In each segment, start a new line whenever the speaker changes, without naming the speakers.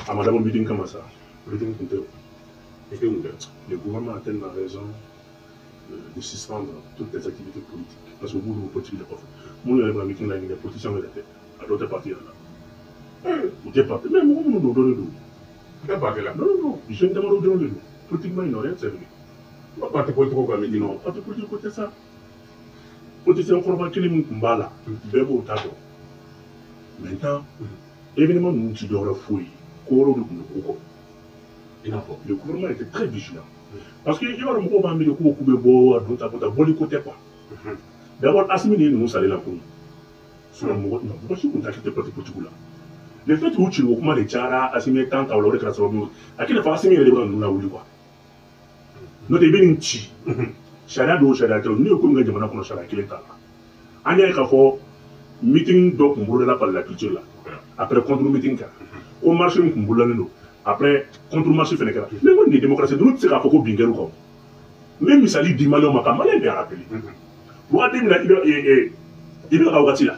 A ma dabɔ meeting kama sa, meeting kun tɛ o.
Meeting kun tɛ.
Le gouvernement a tellement raison de suspendre toutes les activités politiques parce que u b'olu politique de kɔfɛ. Minnu yɛrɛ bɛ ka meeting laɲini kɛ, politiciens yɛrɛ tɛ, a dɔw tɛ parti yɛrɛ la, u tɛ parti, mais mɔgɔ minnu don, o dɔnnen don.
Tɛ parti la.
Non, non, non, jeune damadɔ dɔrɔn de don. Politiquement, ils n'ont rien servi.
Ko parti politique ka meeting.
Non, parti politique ko tɛ sa. Politicien kɔrɔba kelen min tun b'a la, bɛɛ b'o ta dɔn. Maintenant, événement ninnu ti dɔwɛrɛ foyi ye, ko wɛrɛw de tun bɛ ko kɔ.
I n'a fɔ?
Le gouvernement était très vigilant parce que i b'a dɔn, mɔgɔw b'a miiri ko k'u bɛ bɔ a don ta bɔ ta, bɔli ko tɛ quoi. D'abord, Assimi de ye ninnu salen la kunun, sinon mɔgɔ non, mɔgɔ si tun t'a kɛ tɛ parti politique la. Le fait que u ci o kuma de cayara, Assimi ye temps ta o la, o de kɛra sababu ye a kɛlen fɔ Assimi yɛrɛ de bɛ ka ninnu lawuli quoi. N'o tɛ, i bɛ nin ci, sariya dɔw, sariya tɛ. N'u ye ko min kɛ jamana kɔnɔ, sariya kelen t'a la. An y'a ye k'a fɔ meeting dɔ tun bolodala palais de la culture la, après contre meeting kɛra, ko marche min tun bolodalen don, après contre marche fɛnɛ kɛra. Mais ko nin ye démocratie, ninnu tɛ se k'a fɔ ko bin kɛr'u kan. N bɛ misali di maliyɛnw ma ka maliyɛn bɛɛ rappeler wagati min na i bɛ ka wagati la,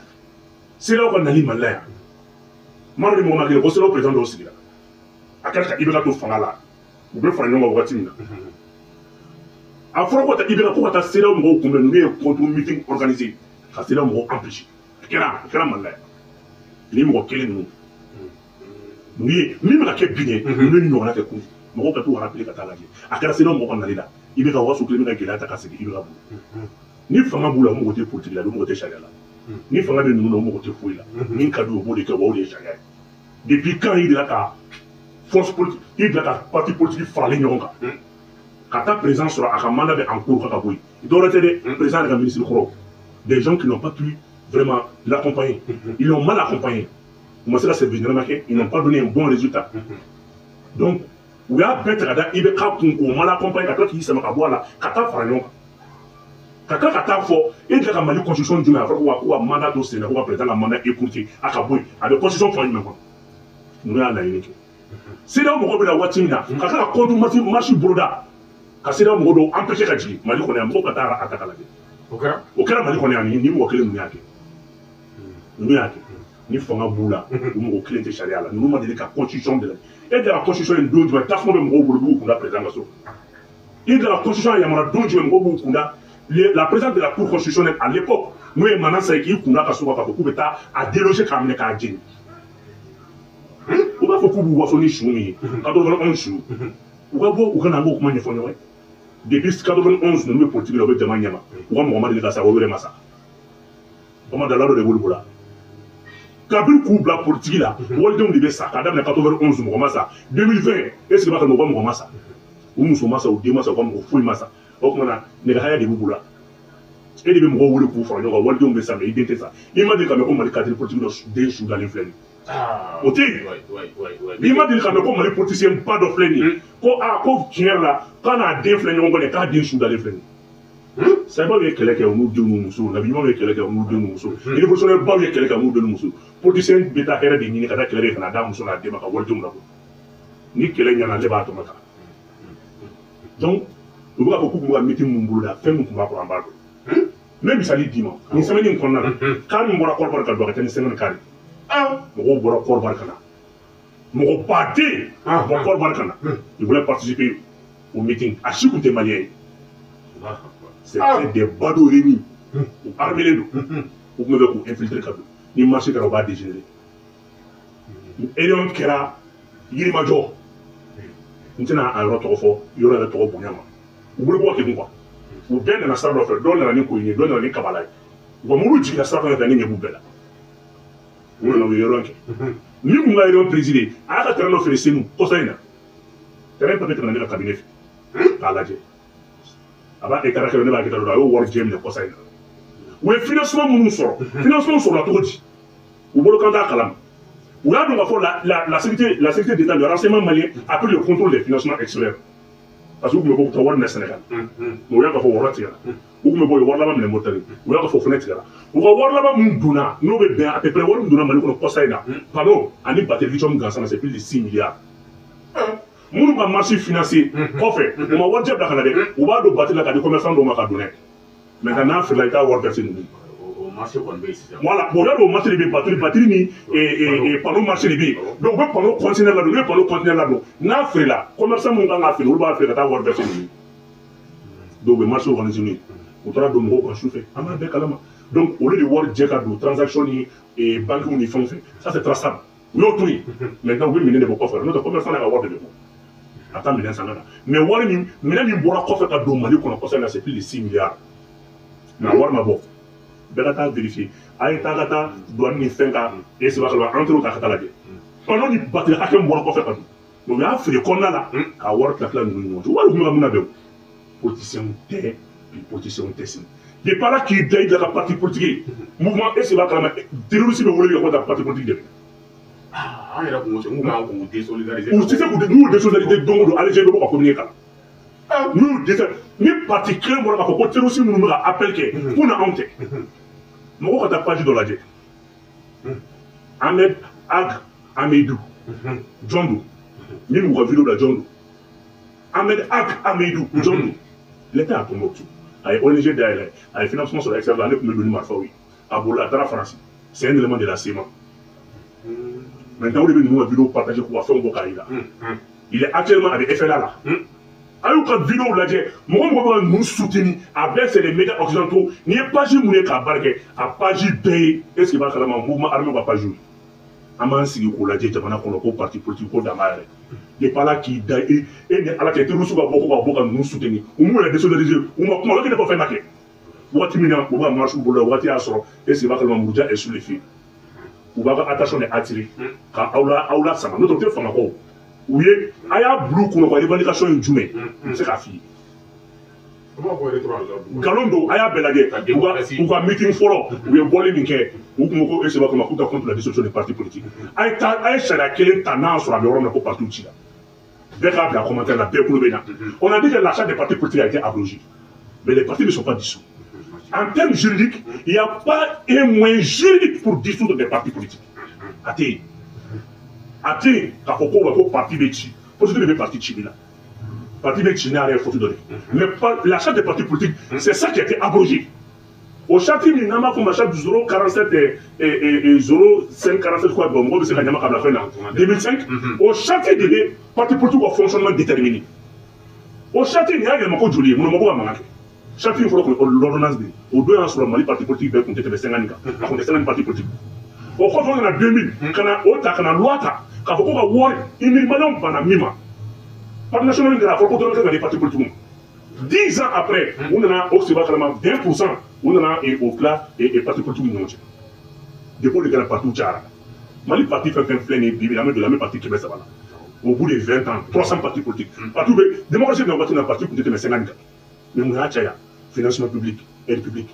CEDEAO ka nali Mali la yan, maa dɔ ni mɔgɔ ma kelen ko CEDEAO président dɔw sigira, a kɛra ka IBK to fanga la, u bɛ fara ɲɔgɔn kan wagati min na, a fɔra ko ka taa IBK ko ka taa CEDEAO mɔgɔw kunbɛn, ninnu ye contre meeting organisé ka CEDEAO mɔgɔw empêcher. A kɛra Mali la yan. Ni mɔgɔ kelen ninnu, ninnu ye min bɛ ka kɛ bi ye, ninnu ye nin ɲɔgɔnna kɛ kun, mɔgɔw ka t'u rappeler ka taa lajɛ. A kɛra CEDEAO mɔgɔw ka nali la, IBK waso kelen bɛ ka gɛlɛya ta ka segin IBK bolo. Ni fanga b'u la, u mago tɛ politique la, u mago tɛ sariya la. Ni fanga bɛ ninnu na, u mago tɛ foyi la. Min ka di u, o b'o de kɛ, wa o de ye sariya ye. Depuis quand i delila ka force politique, i delila ka parti politique faralen ɲɔgɔn kan ka taa président sɔrɔ, a ka mandat bɛ en cours, ka bɔ yen? Dɔwɛrɛ tɛ dɛ, président yɛrɛ ka ministre kɔrɔ, des gens qui n'ont pas pu vraiment l'accompagner, ils l'ont mal accompagné, u ma se ka service ɲɛnama kɛ, ils n'ont pas donné un bon résultat. Donc u y'a bɛɛ ta ka da IBK kun k'o mal accompagner, ka tila k'i sama ka bɔ a la ka taa fara ɲɔgɔn kan, ka tila ka taa fɔ e tila ka Mali constitution jumɛn? A fɔra ko ka mandat to sen na, ko ka président ka mandat écourté, a ka bɔ yen. A bɛ constitution fan jumɛn kɔnɔ? Ninnu y'a laɲini kɛ. CEDEAO mɔgɔw bɛ na waati min na, ka tila ka contre marche boloda ka CEDEAO mɔgɔ dɔw empêcher ka jigin Mali kɔnɔ yan, mɔgɔw ka taa a ta k'a lajɛ.
O kɛra.
O kɛra Mali kɔnɔ yan. Ni mɔgɔ kelen ninnu y'a kɛ, ninnu y'a kɛ. Ni fanga b'u la, u mɔgɔ kelen tɛ sariya la. Ninnu ma deli ka constitution de la. E de la constitution ye don jumɛn tasuma bɛ mɔgɔw bolo, b'u kunda président ka so? E de la constitution yamaruya don jumɛn mɔgɔw b'u kunda la présidente de la cour constitutionnelle à l'époque, n'o ye Manassa ye, k'i kunda ka so kan k'a fɔ k'u bɛ taa a déloger, k'a minɛ k'a jeni? U b'a fɔ k'u b'u waso ni su min ye, 91 su, u ka bɔ, u ka na an k'o kuma ɲɛfɔ ɲɔgɔn ye. Depuis 91, ninnu bɛ politique la, u bɛ jama ɲɛma, u ka mɔgɔ ma deli ka sa, o yɛrɛ ma sa. O ma dala dɔ de b'olu bolo kabini k'u bila politique la. Walidenw de bɛ sa. K'a daminɛ 91, mɔgɔ ma sa. 2020, est ce que b'a kalama, u ka mɔgɔ ma sa, u muso ma sa, u den ma sa, u ka mɔgɔ foyi ma sa. O tuma na, nɛgɛ haya de b'u bolo. E de bɛ mɔgɔw wele k'u fara ɲɔgɔn kan, walidenw bɛ sa, mais i den tɛ sa. I ma deli ka mɛn ko Mali cadre politique dɔ den su dalen filɛ nin ye? O tɛ yen. N'i ma deli ka mɛn ko Mali politicien ba dɔ filɛ nin ye, ko aa, ko tiɲɛ yɛrɛ la, k'a n'a den filɛ ɲɔgɔn kɔ nin, k'a den su dalen filɛ nin ye. Sayibaw ye kɛlɛ kɛ u n'u denw n'u musow, nabi ɲumanw ye kɛlɛ kɛ u n'u denw n'u musow, révolutionnaire baw ye kɛlɛ kɛ u n'u denw n'u musow. Politicien bɛ taa hɛrɛ de ɲini ka taa kɛlɛ de ka na d'a muso n'a den ma ka walidenw labɔ. Ni kɛlɛ ɲɛna, ale b'a tɔmɔ ta. Donc u bɛ k'a fɔ k'u bɛ ka meeting mun boloda, fɛn min tun b'a kɔrɔ, an b'a dɔn. N bɛ misali d'i ma. Nin semaine in kɔnɔna na, car min bɔra Côte d'Ivoire ka don, a ka ca ni 50 car. Mɔgɔw bɔra Côte d'Ivoire ka na, mɔgɔ baden bɔ Côte d'Ivoire ka na, ils voulaient participer au meeting. A si tun tɛ malien ye, c'était des badauds réunis, u armés don, u tun bɛ fɛ k'u infiltrer ka don. Ni marche kɛra, u b'a dégénérer. Réunion kɛra Yirimajɔ, n tɛna a yɔrɔ tɔgɔ fɔ, yɔrɔ yɛrɛ tɔgɔ bonya ma. U bolo bɔ kɛ quoi, u bɛɛ nana sira dɔ fɛ, dɔw nana ni koyin ye, dɔw nana ni kabala ye. Wa muru jiginna sira fɛn fɛn, ne ɲɛ b'u bɛɛ la. U nana, u ye yɔrɔ kɛ. Min kun ka réunion présider, a y'a ka terrain dɔ feere Senu kɔsa in na. Terrain papier tɛmɛna ne ka cabinet fɛ k'a lajɛ, a b'a hectare kelen, ne b'a hectare dɔn. A y'o wari jɛ minɛ kɔsa in na. U ye financement minnu sɔrɔ, financement sɔrɔla cogo di? U bolo kan t'a kalama. U y'a dɔn k'a fɔ la sécurité d'État, le renseignement malien a pris le contrôle des financements extérieurs, parce que u tun bɛ bɔ, u taa wari minɛ Sénégal, mais u y'a k'a fɔ wɔrɔ tigɛra. U tun bɛ bɔ, u ye wari laban minɛ Mauritanie, u y'a k'a fɔ o fana tigɛra. U ka wari laban mun donna, n'o bɛ bɛn à peu près, wari min donna Mali kɔnɔ kɔsa in na, panneau ani batterie lithium gansan na, c'est plus de 6 milliards. Minnu ka marché financé kɔfɛ, u ma warijɛ bila ka na dɛ, u b'a don batterie la ka di commerçant dɔw ma ka don n'a ye. Maintenant, n'a feerela, i t'a wari verser ninnu.
Marché kɔni bɛ yen sisan.
Voilà, bon, y'a dɔn marché de bɛ yen, batterie ni panneau marché de bɛ yen. Donc u bɛ panneau conteneur ladon, n'u ye panneau conteneur ladon, n'a feerela, commerçant minnu kan k'a feere, olu b'a feere ka taa wari verser ninnu ye. Donc u bɛ marché organiser n'u ye. U taara don mɔgɔw kan su fɛ, an b'a bɛɛ kalama. Donc olu de wari jɛ ka don transaction ni banques ni fɛnw fɛ, ça c'est traçable. U y'o to yen. Maintenant u bɛ minɛn de bɔ kɔfɛ, n'o tɛ commerçant n'a ka wari de bɛ bɔ. A taa minɛn san ka na. Mais wari min, minɛn min bɔra kɔfɛ ka don Mali kɔnɔ kɔsɛbɛ na, c'est plus de 6 milliards. Mais a wari ma bɔ. Bɛɛ ka taa vérifier. A ye taa ka taa douane ni fɛn ka e seba kalama entrée ta ka taa lajɛ. Panneau ni batterie hakɛ min bɔra kɔfɛ ka don. Mais u y'a feere kɔnɔna la k'a wari tila tila ninnu ni ɲɔgɔn cɛ. Wari tun bɛ ka mun na bɛn o? Politiciens tɛ bi, politiciens tɛ sini. Depuis Ala k'i da i da ka parti politique ye, mouvement e seba kalama terroriste bɛ wele kɛ ko ta parti politique de.
An yɛrɛ kun ko ten, n k'u kan k'u désolidariser.
U tɛ se k'u n'u y'u désolidariser don o don, Algérie bɛ bɔ ka communiquer kalan. N'u y'u dɛsɛ, ni parti kelen bɔra k'a fɔ ko terroriste minnu bɛ ka appel kɛ, k'u na anw tɛ. Mɔgɔw ka taa page dɔ lajɛ. Ahmed Ag Ahmedou, jɔn don? Min b'u ka vidéo bila, jɔn don? Ahmed Ag Ahmedou, jɔn don? L'État a Tombouctou. A ye ONG dayɛlɛ, a ye financement sɔrɔ extérieur la, ale tun bɛ don ni marifaw ye. A bolila, a taara Faransi. C'est un élément de la CMA. Maintenant, o de bɛ ninnu ka vidéo partager k'u ka fɛnw bɔ k'a jira. Il est actuellement avec FLA là. A y'u ka vidéo lajɛ, mɔgɔ mɔgɔ bɛ ka ninnu soutenir, a bɛɛ c'est les médias occidentaux. N'i ye page mun ye k'a baara kɛ, a page bɛɛ ye, est ce que i b'a kalama mouvement armé ka page ye. An b'an sigi k'o lajɛ jamana kɔnɔ ko parti politique ko dan b'a yɛrɛ. Depuis Ala k'i da e ni Ala cɛ, terroriste ka bɔ ko ka bɔ ka ninnu soutenir, u m'u yɛrɛ désolidariser, u ma kuma, o bɛ kɛ i n'a fɔ fɛn ma kɛ. Waati min na u bɛ ka marche bolo la, waati y'a sɔrɔ, est ce que i b'a kalama Muruja est sur le fil. U b'a ka attention de attirer ka aw la sama, n'o tɛ u tɛ fanga kɔ. U ye a y'a bila u kunna ko revendication ye jumɛn ye, n bɛ se k'a f'i ye. Nkalon don, a y'a bɛɛ lajɛ. U ka meeting fɔlɔ, u ye bɔli min kɛ, u kun ko e seba kama k'u ta contre la dissolution des partis politiques. A ye taa, a ye sariya kelen ta n'a sɔrɔ a bɛ yɔrɔ min na ko parti ci la. Bɛɛ k'a bila commentaire la, bɛɛ kulo bɛ na. On a dit que la charte des partis politiques a été abrogée, mais les partis ne sont pas dissous. En termes juridiques, il n'y a pas un moyen juridique pour dissoudre des partis politiques. A tɛ yen. A tɛ yen k'a fɔ ko ko parti bɛ ci. Procédure de bɛ parti cili la. Parti bɛ ci n'a yɛrɛ ye faute dɔ de. Mais la charte des partis politiques, c'est ça qui a été abrogé. O charte min n'an b'a fɔ ma charte 047 et 0547 quoi, bon, mɔgɔ bɛ se ka ɲama ka bila fɛn na. 2005, o charte de bɛ parti politique ka fonctionnement déterminé. O charte nin y'a yɛlɛma ko joli ye, mun na mɔgɔw ka mankan kɛ? Charte in fɔlɔ kun ye l'ordonnance de ye. O don y'a sɔrɔ Mali parti politique bɛɛ kun tɛ tɛmɛ 50 kan. A kun tɛ 50 parti politique. O kɔfɛ, o nana 2000 ka na o ta ka na loi ta k'a fɔ ko ka wari i maliyɛnw banna min ma. Parti national min kɛra, a fɔra ko dɔrɔmɛ kelen ka di parti politique ma. 10 ans après, u nana o seba kalama 20%, u nana o tila parti politique ni ɲɔgɔn cɛ. Depuis o de kɛra, parti cayara. Mali parti fɛn fɛn filɛ nin ye bi bi, an bɛ don an bɛ parti 300 la. Au bout de 20 ans, 300 partis politiques. Parti bɛ démocratie bɛ na waati min na, parti tun tɛ tɛmɛ 50 kan. Mais mun y'a caya? Financement public, aide publique.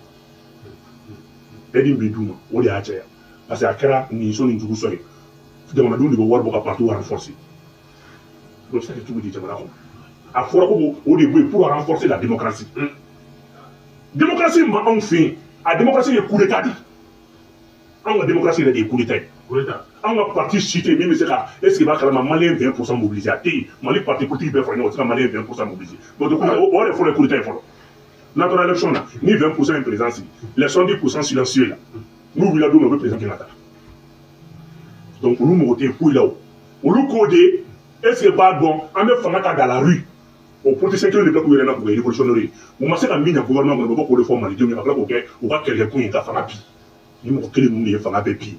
Aide min bɛ d'u ma, o de y'a caya. Parce que a kɛra nin so ni jugu sɔ ye. Jamanadenw de bɛ wari bɔ ka parti renforcer. O bɛ se ka kɛ cogo di jamana kɔnɔ? A fɔra ko o de bɛ yen pour renforcer la démocratie. Démocratie ma anw fɛ yen, a démocratie ye coup d'état de ye. Anw ka démocratie yɛrɛ de ye coup d'état ye. Anw ka parti si tɛ yen min bɛ se ka, est ce que i b'a kalama maliyɛn 20% mobiliser, a tɛ yen. Mali parti politique bɛɛ fara ɲɔgɔn kan, o tɛ se ka maliyɛn 20% mobiliser. Donc o yɛrɛ fɔlɔ ye coup d'état ye fɔlɔ. N'a taara élection na, ni 20% ye président sigi, les 70% silencieux la, n'u wulila don min, u bɛ président gɛn ka taa. Donc olu mago tɛ foyi la o. Olu k'o de, est ce que b'a dɔn an bɛ fanga ta dans la rue. O politicien kelen de bɛ k'u yɛrɛ na k'u kɛ révolutionnaire ye. U ma se ka min ɲɛ gouvernement kɔnɔ, u bɛ bɔ k'o de fɔ malidenw ye, ka tila k'o kɛ u ka kɛlɛkɛkun ye ka fanga bi. Ni mɔgɔ kelen ninnu de ye fanga bɛɛ bi.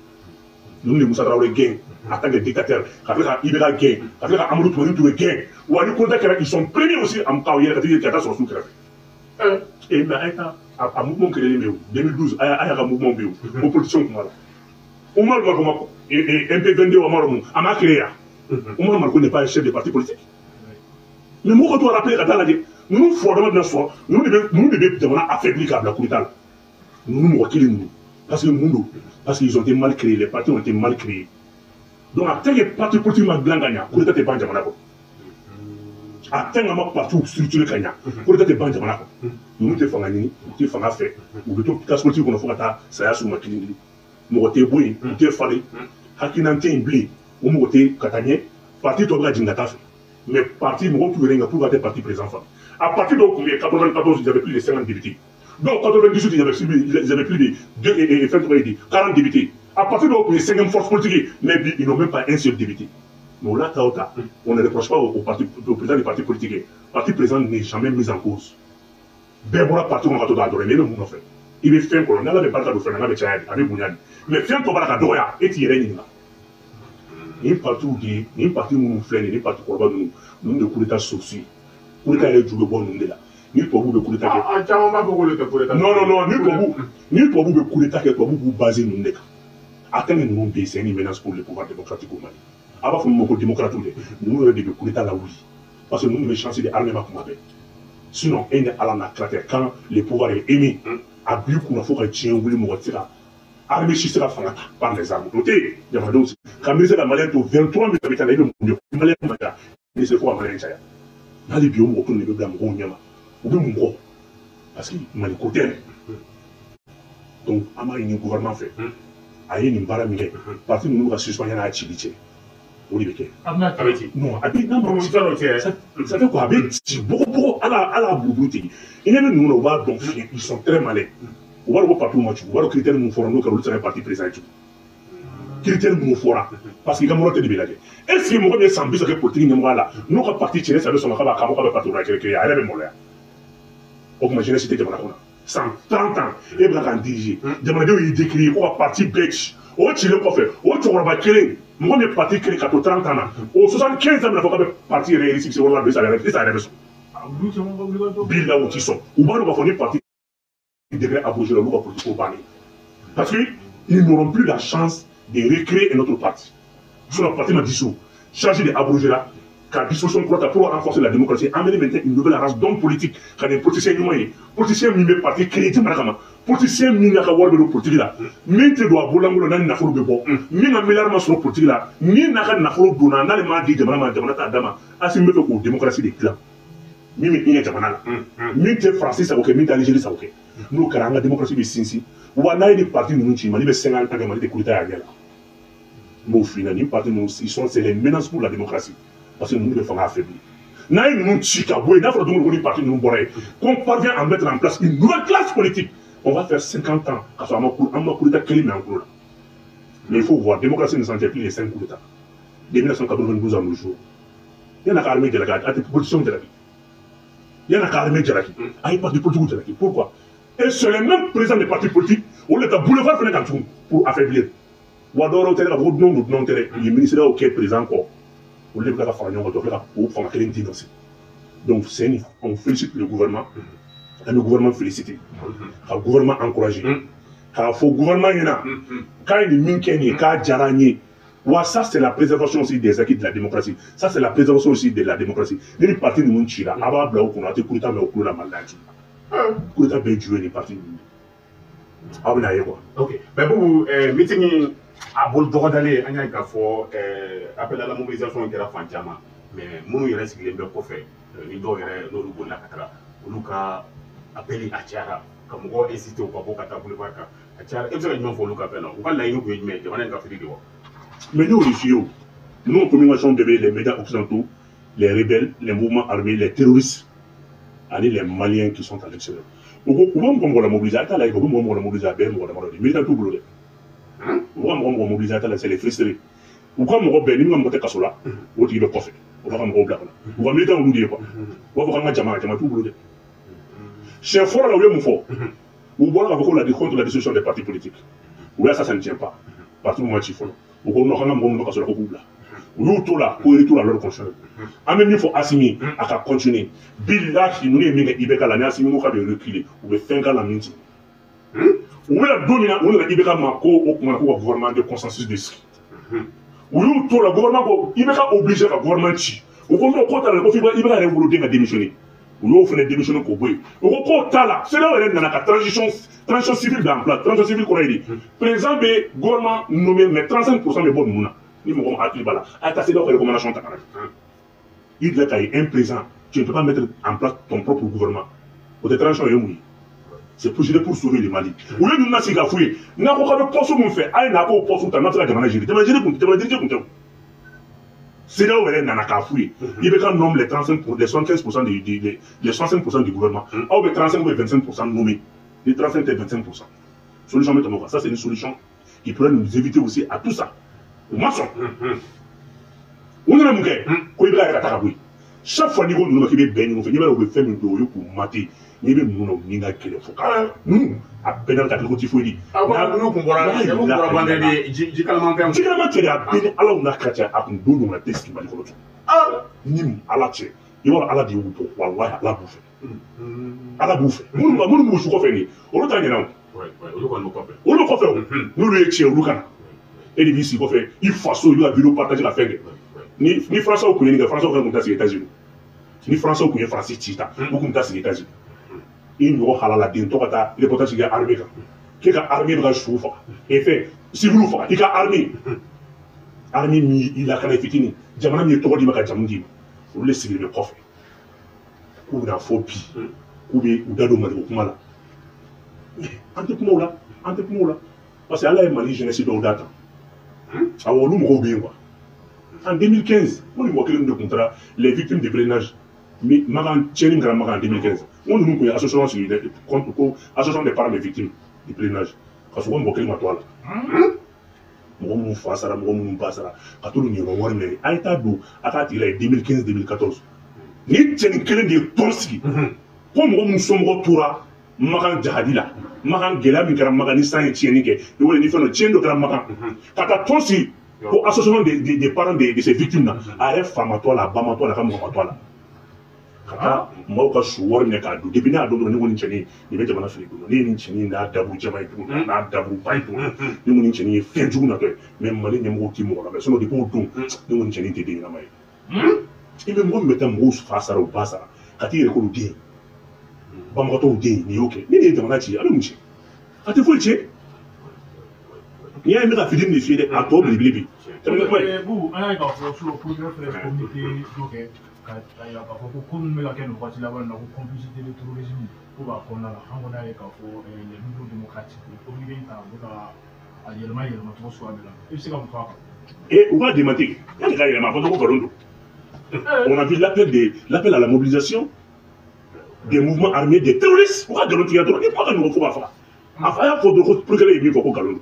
Ninnu de Musa Tarawele gɛn en tant que dictateur, ka tila ka IBK gɛn, ka tila ka Amadu Tumani Ture gɛn. Wa ni coup d'état kɛra, ils sont premiers aussi à k'aw yɛrɛ ka t'i ka taa sɔrɔ su kɛrɛfɛ. Et mais a ye taa a mouvement créé bɛ yen 2012, a y'a ka mouvement bɛ yen o politicien kun b'a la. Umaru Mariko ma MP22 wa Umaru mun a ma créé yan. Umaru Mariko n'est pas un chef de parti politique. Mais mɔgɔw ka to rappeler ka taa lajɛ, ninnu fɔ dama bɛna sɔrɔ, ninnu de bɛ jamana affaibli k'a bila coup d'état la. Ninnu mɔgɔ kelen ninnu. Parce que mun don? Parce qu'ils ont été mal créés, les partis ont été mal créés. Donc a tant que parti politique ma dilan ka ɲa, coup d'état tɛ ban jamana kɔnɔ. A tant que ma parti structuré ka ɲa, coup d'état tɛ ban jamana kɔnɔ. Ninnu tɛ fanga ɲini, u tɛ fanga fɛ, u bɛ to classe politique kɔnɔ fo ka taa saya s'u ma kelen kelen. Mɔgɔ tɛ bɔ yen, u tɛ falen, hakilina tɛ yen bilen, o mɔgɔ tɛ ka taa ɲɛ, parti tɔ bɛ ka jigin ka taa fɛ. Mais parti mɔgɔw t'u yɛrɛ ɲininka pourquoi tɛ parti président falen. A parti dɔw tun bɛ yen 94, ils avaient plus de 50 députés. Donc 98, ils avaient plus de 2 et 40 députés. À partir de là, ils cinquième force politique, mais ils n'ont même pas un seul député. Mais là, on ne reproche pas au président du parti politique. Le parti président n'est jamais mis en cause. Ben voilà, parti on va tout adorer, mais même on fait. Il est fait qu'on a la barre de faire, on a mais fait qu'on va la doya et tirer là. Ni parti où ni parti où nous fait, ni parti quoi nous nous de coup d'état sorcier. Coup d'état est joué bon nous là. Ni pour vous de coup d'état.
Ah,
non non non, ni pour vous de coup d'état que pour vous baser nous là. Attendez nous c'est une menace pour le pouvoir démocratique au Mali. Avant faut nous démocrate nous de coup d'état là oui. Parce que nous nous chance de armer ma Sinon, on est à la quand le pouvoir est émis. A bu qu'on a faut que tient wuli mɔgɔ tɛ se ka armée si se ka fanga ta par les armes. O tɛ yen jamanadenw ka ministre ka malien to 23 000 habitants la i bɛ mun de malien ma ca ministre fo ka malien caya n'ale bi o mɔgɔ kelen de bɛ bila mɔgɔw ɲɛma u bɛ mun kɔ parce que Mali ko tɛ. Donc an b'a ɲini gouvernement fɛ a ye nin baara min kɛ parti ninnu ka suspend yan'a cili cɛ o de bɛ kɛ.
A bɛ ci.
Non a bɛ n'a ma ci ça fait quoi a bɛ ci bɔgɔ bɔgɔ ala buruburu ten i ɲɛ bɛ ninnu na u b'a dɔn fiɲɛ ils sont très malins u b'a dɔn ko parti ma ci u b'a dɔn critère mun fɔra n'o kɛra olu tɛ se ka parti président ye tugun critère mun fɔra parce que i ka moralité de bɛ lajɛ est ce que mɔgɔ min ye san 30 kɛ politique ɲɛmɔgɔya la n'o ka parti cɛnni sa bɛ sɔn k'a b'a k'a bɛ parti wɛrɛ créer a yɛrɛ bɛ maloya o tuma jeunesse tɛ jamana kɔnɔ san 30 ans e bɛ k'an diriger jamanadenw y'i décrier ko ka parti bɛɛ ci o cilen kɔfɛ o cɛkɔrɔba kelen mɔgɔ min ye parti créé ka to 30 ans na o 75 ans bɛna fɔ k'a bɛ parti yɛrɛ réussir wɛrɛ la don i sa yɛrɛ bɛ sɔn bilahi u ti sɔn u b'a dɔn k'a fɔ ni parti décret abrogé la olu ka politique ko bannen parce que ils n'auront plus la chance de recréer un autre parti sinon parti ma dissous chargé de abroger la ka disposition kura ta pour renforcer la démocratie amener maintenant une nouvelle race d'hommes politiques ka nin politicien ɲuman ye politicien min bɛ parti créé jamana kama politicien min n'a ka wari bɛ don politique la min tɛ don a bololankolon n'a ni nafolo bɛ bɔ min ka miliyari ma sɔrɔ politique la min n'a ka nafolo donna n'ale m'a di jamana ma jamana t'a d'a ma Assimi bɛ fɛ k'o démocratie de dilan min bɛ hinɛ jamana la min tɛ Faransi sago kɛ min tɛ Algérie sago kɛ n'o kɛra an ka démocratie bɛ sinsin wa n'a ye ni parti ninnu ci Mali bɛ 50 ans kɛ Mali tɛ coup d'état y'a ɲɛ la n b'o f'i ɲɛna ni parti ninnu ils sont c'est les menaces pour la démocratie parce que ninnu bɛ fanga affaibli n'a ye ninnu ci ka bɔ yen n'a fɔra don o don ko ni parti ninnu bɔra yen qu'on parvient à mettre en place une nouvelle classe politique on va faire 50 ans k'a sɔrɔ an ma coup d'état kelen mɛn an kulo la mais il faut voir démocratie ne s'en tient plus les 5 coups d'état de 1992 à nos jours yan'a ka armée jalaki a tɛ politicien jalaki yan'a ka armée jalaki a ye parti politique jalaki pourquoi et c'est le même président des partis politiques olu de ta boulevard fana kan tugun pour affaiblir wa dɔwɛrɛw tɛ dɛ k'a fɔ ko dunanw don dunanw tɛ dɛ u ye ministériel kɛ président kɔ olu de bɛ tila ka fara ɲɔgɔn kan dɔ ka o fanga kelen dénoncer donc c'est on félicite le gouvernement an bɛ gouvernement féliciter ka gouvernement encourager k'a fɔ gouvernement ɲɛna k'a ye nin min kɛ nin ye k'a diyara an ye wa ça c'est la préservation aussi des acquis de la démocratie ça c'est la préservation aussi de la démocratie ni ni parti ninnu cira a b'a bila o kunna a tɛ coup d'état mɛn o kulo la Mali la yan tugun coup d'état bɛɛ ju ye nin parti ninnu aw bɛna ye quoi.
Ok mais Boubou meeting a bolo dɔgɔdalen an y'a ye k'a fɔ appel à la mobilisation kɛra fan caman mais minnu yɛrɛ sigilen bɛ kɔfɛ ni dɔw yɛrɛ n'olu bolila ka taga olu ka appel a cayara ka mɔgɔw inciter u ka bɔ ka taa boulevard kan a cayara e bɛ se ka jumɛn fɔ olu ka fɛn na u ka laɲini kun ye jumɛn ye jamana in ka fili de wa.
Mais nous, les ye nous en communication devait les médias occidentaux, les rebelles, les mouvements armés, les terroristes, ani les Maliens qui sont à l'extérieur. U ko u bɛ mɔgɔ mɔgɔ la mobiliser a t'a la u bɛ mɔgɔ mɔgɔ la mobiliser a bɛɛ ye mɔgɔ damadɔ de ye militant t'u bolo dɛ. U ka mɔgɔ mɔgɔ mobiliser a t'a la c'est les frustrés. U ka mɔgɔ bɛɛ ni min ka mɔgɔ tɛ kaso la o tigi bɛ kɔfɛ o b'a ka mɔgɔw bila ka na u ka militant olu de ye quoi. U b'a fɔ k'an ka jama jama t'u bolo dɛ. Siɲɛ fɔlɔ la u ye mun fɔ u bɔra k'a fɔ ko la contre la dissolution des partis politiques. U y'a ça ça ne tient pas. Parti ma ci fɔlɔ. U ko non k'an ka mɔgɔ minnu bɛ kaso la ko k'u bila. U y'u to la ko retour à l'ordre constitutionnel. An bɛ min fɔ Assimi a ka continuer bilahi ninnu ye min kɛ IBK la ni Assimi ko k'a bɛ reculer u bɛ fɛn k'a la min ti. U bɛna don min na u nana IBK ma ko o tuma k'u ka gouvernement de consensus de sigi. U y'u to la gouvernement ko IBK obligé ka gouvernement ci. U ko non k'o t'a la ko f'i IBK yɛrɛ woloden ka démissionner. U y'o fana démissionner k'o bɔ yen. U ko k'o t'a la CEDEAO yɛrɛ nana ka transition civile bila en place transition civile kɔrɔ ye di président bɛ gouvernement nommé mais 35% bɛ bɔ ninnu na. Ni mɔgɔ ma hakili b'a la a ye taa CEDEAO ka recommandation ta ka na. Il devait qu'il y ait un président tu ne peux pas mettre en place ton propre gouvernement o tɛ transition ye mun ye c'est pour pour sauver le Mali. U ye ninnu nasigi k'a f'u ye n'a ko k'a bɛ poste mun fɛ a ye n'a k'o poste ta n'a bɛ se ka jamana gérer jamana gérer kun jamana diriger kun tɛ o. CEDEAO yɛrɛ nana k'a f'u ye IBK nomme les 35 pour les 75% du les 65% du gouvernement aw bɛ 35 ou 25% nommé Ni 35 tɛ 25%. Solution bɛ tɛmɛ o kan. Ça, c'est une solution qui pourrait nous éviter aussi à tout ça. U ma sɔn. U nana mun kɛ? Ko i bɛ ka yɛrɛ ka taa ka bɔ yen. Chaque fois n'i ko ninnu ma k'i bɛ bɛn ɲɔgɔn fɛ, n'i b'a ye u bɛ fɛn min don, o ye k'u mater. N'i bɛ ninnu na, u ni ka gɛlɛn fo k'a ninnu a bɛɛ n'a ta ko ti foyi di.
N'u kun bɔra, n'u bɔra vendredi, ji kalaman fɛn.
Ji kalaman cɛ de, a bɛɛ ni Ala n'a ka cɛ, a kun don ɲɔgɔnna tɛ sigi Mali kɔnɔ tun. Ni Ala cɛ, i b'a dɔn Ala de y'u bɔ, walahi Ala b'u fɛ. Ala b'u fɛ. Minnu b'u su kɔfɛ nin ye, olu t'a ɲɛna o.
Olu kɔni bɛ kɔfɛ.
Olu bɛ kɔfɛ o. N'olu ye tiɲɛ, olu ka na. E de b'i sigi kɔfɛ, i faso, i bɛ ka vidéo partager ka fɛn kɛ. Ni Français kun ye nin kɛ, Français fana kun tɛ sigi États-Unis. Ni Français kun ye Faransi ci ta, u kun tɛ sigi États-Unis. I ɲɔgɔn halaladen tɔ ka taa reportage kɛ armée kan. K'e ka armée bɛ ka su faga. E fɛn civil faga, i ka armée. Armée min y'i lakana i fitinin, jamana min ye tɔgɔ d'i ma ka jamu d'i ma, olu de sigilen bɛ kɔfɛ. K'u bɛna fɔ bi, k'u bɛ u da don Maliko kuma la. An tɛ kuma o la, an tɛ kuma o la. Parce que Ala ye Mali jeunesse dɔw da tan. Awɔ, olu mɔgɔw bɛ yen quoi. En 2015, ko ni mɔgɔ kelen de tun taara les victimes de pèlerinage. Makan tiɲɛni kɛra Makan en 2015. N ko ninnu tun ye association sigi dɛ, contre ko association des parents des victimes de pèlerinage. Ka sɔrɔ ko mɔgɔ kelen ma to a la. Mɔgɔ minnu fa sara, mɔgɔ minnu ba sara, ka t'olu niyɔrɔ wari minɛ. A ye taa don a k'a tigi la ye 2015 2014. Ni cɛnin kelen de ye tɔn sigi. Ko mɔgɔ minnu somɔgɔ tora Makan jahadi la, Makan gɛlɛya min kɛra Makan ni san ye tiɲɛni kɛ, ni wele ni fɛn dɔ tiɲɛni dɔ kɛra Makan. Ka taa tɔn sigi ko association des parents de ces victimes na, a yɛrɛ fa ma to a la, a ba ma to a la, a ka mɔgɔ ma to a la. Ka taa maaw ka su wari minɛ k'a dun. Depuis ne y'a dɔn dɔrɔn, ne ko nin cɛnin nin bɛ jamana feere don. Ne ye nin cɛnin n'a daburu jɛman ye dugu n'a daburu ba ye dugu. Ne ko nin cɛnin ye fɛn jugu natɔ ye. Mais Mali ɲɛmɔgɔw ti mɔgɔ lamɛn. Sinon depuis o don, ne ko nin cɛnin tɛ den ɲɛnama ye. I bɛ mɔgɔ min bɛ taa mɔgɔw fa sara, u ba sara, ka t'i yɛrɛ k'olu den. Banbagatɔw den, nin y'o kɛ. Ni nin ye jamana ci, a bɛ mun ci? A tɛ foyi tiɲɛ. N'i y'a ye n bɛ ka fitinin de f'i ye dɛ, a tɔ belebele bɛ yen. Tɛmɛ ni kuma ye.
Bubu, an y'a ye k'a fɔ surɔ procureur fɛnɛ ye communiqué dɔ kɛ ka yira k'a fɔ ko minnu bɛ ka kɛ nin waati laban in na, ko complicité de terrorisme ko b'a kɔnɔna la. An kɔni y'a ye k'a fɔ les nouveaux démocrates u ye communiqué in ta, u bɛ ka a yɛlɛma yɛlɛma cogo suguya bɛɛ la. I bɛ se ka mun fɔ a kan?
Et u b'a démentir. Yanni k'a yɛlɛma, a fɔ ko nkalon don. On a vu l'appel à la mobilisation des mouvements armés des terroristes. U ka nkalon tigɛ dɔrɔn, ni kuma ka nɔgɔn fo k'a faga. A fa y'a fɔ dɔrɔn ko procureur ye min fɔ ko nkalon don.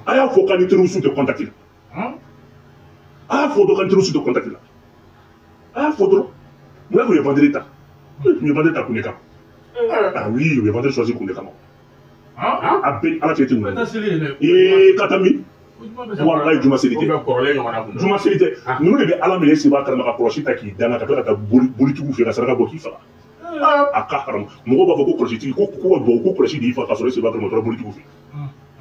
A y'a fɔ k'a ni terroristes tɛ contact la. A y'a fɔ dɔrɔn k'a ni terroristes tɛ contact la. A y'a fɔ dɔrɔn. Mun y'a k'u ye vendredi ta? U ye vendredi ta kun de kama. Ah oui, u ye vendredi choisi kun de kama. A bɛɛ Ala cɛ tɛ ninnu. Ee ka taa min? Walayi juma seli tɛ. Juma seli tɛ. Ninnu de bɛ Ala minɛ seba kalama ka kɔlɔsi ta k'i danga ka tila ka taa bolitigiw fɛ ka saraka bɔ k'i faga. A ka haramu. Mɔgɔw b'a fɔ ko kɔlɔsitigi ko ko ka duwawu ko kɔlɔsi de y'i faga ka sɔrɔ e seba kalama tora bolitigiw fɛ.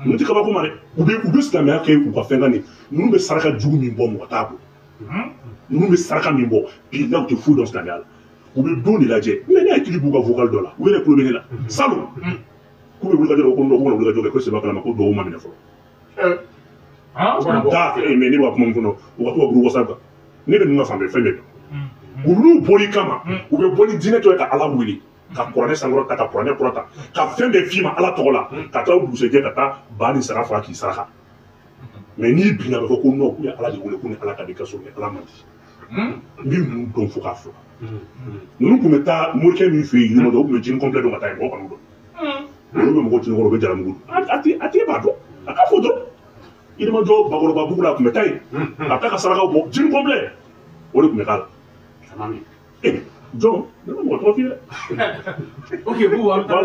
Ninnu tɛ kabako ma dɛ. U bɛ silamɛya kɛ u ka fɛn kan de. Ninnu bɛ saraka jugu min bɔ, mɔgɔ t'a bɔ. Ninnu bɛ saraka min bɔ, bilahi u tɛ foyi dɔn silamɛya la. U bɛ don de lajɛ. Mais ne hakili b'u ka vocal dɔ la. U yɛrɛ tulo bɛ ne la. Salon k'u bɛ wulikajɔ la, ko non, k'u kana wulikajɔ kɛ, ko seba kalama ko duwawu ma minɛ fɔlɔ. Da mais ne b'a kuma min kɔnɔ, u ka to ka groupe WhatsApp kan. Ne bɛ ninnu ka fan bɛɛ fɛn bɛɛ dɔn. Olu bɔli kama, u bɛ bɔ ni diinɛ tɔ ye ka Ala wele, ka kuranɛ sankɔrɔ ta, ka kuranɛ kɔrɔ ta, ka fɛn bɛɛ f'i ma Ala tɔgɔ la, ka taa dugusɛjɛ ka taa ba ni saga faga k'i saraka. Mais n'i binna, a bɛ fɔ ko non, k'u ye Ala de wele, k'u ni Ala ka di, ka sɔrɔ ni Ala man di. N bɛ ninnu dɔn fo k'a fɔ. Ninnu tun bɛ taa morikɛ min fɛ yen Yirimajɔ, u tun bɛ jini complet dɔn ka taa yen, mɔgɔ kan'u dɔn. Olu bɛ mɔgɔw jini kɔrɔ, u bɛ jalamugu dun. A tɛ b'a dɔn. A ka fɔ dɔrɔn. Yirimajɔ Bakɔrɔbabugu la, a tun bɛ taa yen. Ka taa ka sarakaw bɔ, jini complet. O de tun bɛ k'a la. Jɔn, ne ma mɔgɔ tɔgɔ f'i ye dɛ.
Ok, Bubu, an bɛ taa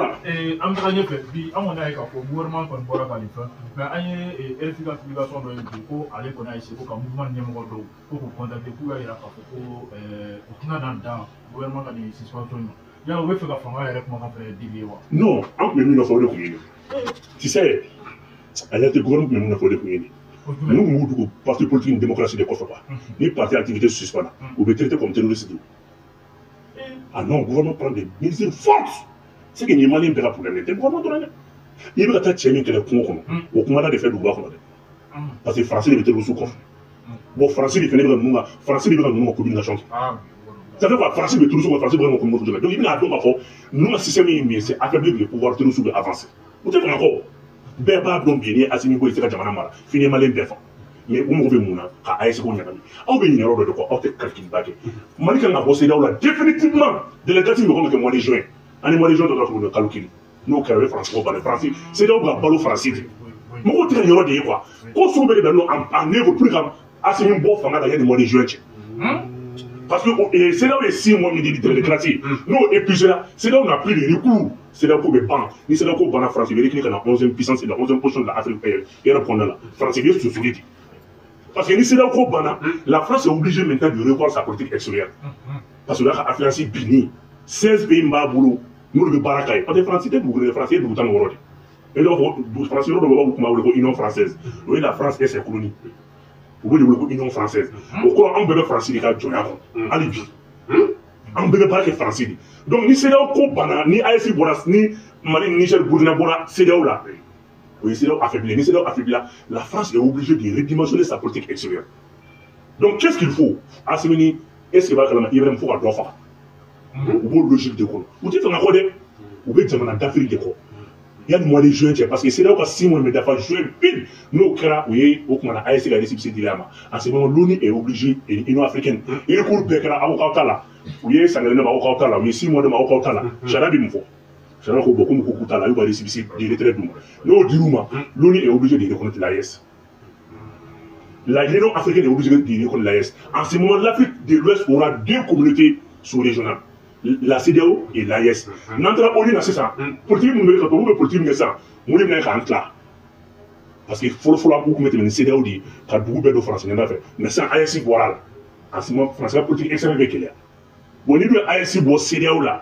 an bɛ taga ɲɛfɛ bi. An kɔni y'a ye k'a fɔ gouvernement kɔni bɔra ka nin fɛn, mais an ye RFI ka publication dɔ ye bi ko ale kɔni y'a essayer ko ka mouvement ɲɛmɔgɔ dɔw ko k'u contacter, k'u y'a yira k'a fɔ ko u tɛna dan gouvernement ka nin suspension in ma. Yala u bɛ fɛ ka fanga yɛrɛ kumakan fɛnɛ dévier wa?
Non, an tun bɛ min nɔfɛ, o de tun ye nin. Tu sais, a réalité, gouvernement tun bɛ min nɔfɛ, o de tun ye nin. Ninnu tun b'u dogo parti politique ni démocratie de kɔfɛ quoi. Ni parti activité suspend, u bɛ traiter comme terroriste de. Ah non, le gouvernement prend des mesures fortes. C'est que nin ye Malien bɛɛ ka problème ye, tɛ gouvernement dɔrɔn dɛ. I bɛ ka taa cɛ min kɛlɛ kungo kɔnɔ, o kumada de fɛ duguba kɔnɔ dɛ. Parce que Faransi de bɛ terroriste kɔfɛ. Bon, Faransi de fɛnɛ bɛ ka ninnu ka, Faransi de bɛ ka ninnu ka communication kɛ. Ça fait quoi? Faransi bɛ terroriste kɔfɛ, Faransi bɛ ka ninnu ka communication kɛ. Donc i bɛna dɔn k'a fɔ ninnu ka système ye min ye, c'est affaiblir le pouvoir terroriste bɛ avancer. U tɛ fanga kɔ. Bɛɛ b'a dɔn bi n'i ye Assimi bɔ, i tɛ se ka jamana mara f'i ni Malien bɛɛ fa. Mais u mago bɛ mun na? Ka AES ko ɲagami. Aw bɛ ɲinɛ yɔrɔ dɔ de kɔ, aw tɛ calcul ba kɛ. Mali kan ka bɔ CEDEAO la définitivement. Délégation bɛ kɔn ka kɛ mois de juin. Ani mois de juin tɔ tora tuguni kalo kelen. N'o kɛra, o ye Faransi ko bannen. Faransi, CEDEAO bɛ ka balo Faransi de. Mɔgɔw tɛ ka yɔrɔ de ye quoi. Ko sugu bɛɛ de bilalen don en œuvre pour que Assimi bɔ fanga la yanni mois de juin cɛ. Parce que CEDEAO ye 6 mois min di délai de grâce, n'o épuisé la, CEDEAO n'a plus de recours. CEDEAO ko bɛ ban. Ni CEDEAO ko banna, France bɛ reculer ka na 11e puissance, la 11e position de l'Afrique, Europe kɔnɔna la. France bɛ susuli de. Parce que ni CEDEAO ko banna, la France est obligée maintenant de revoir sa politique extérieure. Parce que o y'a ka influence binni. 16 pays b'a bolo n'olu bɛ baara k'a ye. Parce que France tɛ dugu kelen, France ye dugu 16 de. E b'a fɔ France yɔrɔ dɔ b'a fɔ kuma wele ko Union française. O ye la France et ses colonies. U b'o de wele ko Union française. O kɔrɔ, anw bɛɛ bɛ France de ka jɔnya kɔnɔ hali bi. An bɛɛ bɛ baara kɛ France de. Donc ni CEDEAO ko banna, ni AES bɔra, ni Mali, Niger, Burkina bɔra CEDEAO la, o ye CEDEAO affaibli. Ni CEDEAO affaibli la, la France est obligée de redimensionner sa politique extérieure. Donc qu'est-ce qu'il faut? Assimi ni, est-ce que b'a kalama, Ibrahim, fo ka dɔ faga. U b'o logique de kɔnɔ. U tɛ fanga kɔ dɛ. U bɛ jamana d'Afrique de kɔ. Yanni mois de juin cɛ, parce que CEDEAO ka 6 mois bɛ dafa juin pile. N'o kɛra, o ye o kuma na AES ka récépissé dira a ma. En ce moment, l'ONU est obligée et l'Union africaine. Recours bɛɛ kɛra, aw k'aw ta la. U ye san kelen de ma, aw k'aw ta la. U ye 6 mois de ma, aw k'aw ta la. Sariya bɛ mun fɔ? Sariya ko bon, komi ko k'u t'a la, a y'u ka récépissé de retrait d'u ma. N'o dir'u ma, l'ONU est obligée de reconnaître l'AES. L'Union africaine est obligée de reconnaître l'AES. En ce moment, l'Afrique de l'Ouest aura deux communautés sous-régionales, la CEDEAO et l'AES. N'an taara ONU na sisan, politique minnu bɛ ka tubabu bɛ politique min kɛ sisan, mun de bɛna k'an tila? Parce que fɔlɔ fɔlɔ, u tun bɛ tɛmɛ ni CEDEAO de ye ka dugu bɛɛ don Faransi ɲɛda fɛ. Mais sisan, AES bɔra a la. En ce moment, Faransi ka politique extérieure bɛ gɛlɛya. Bon, ni dun ye AES bɔ CEDEAO la,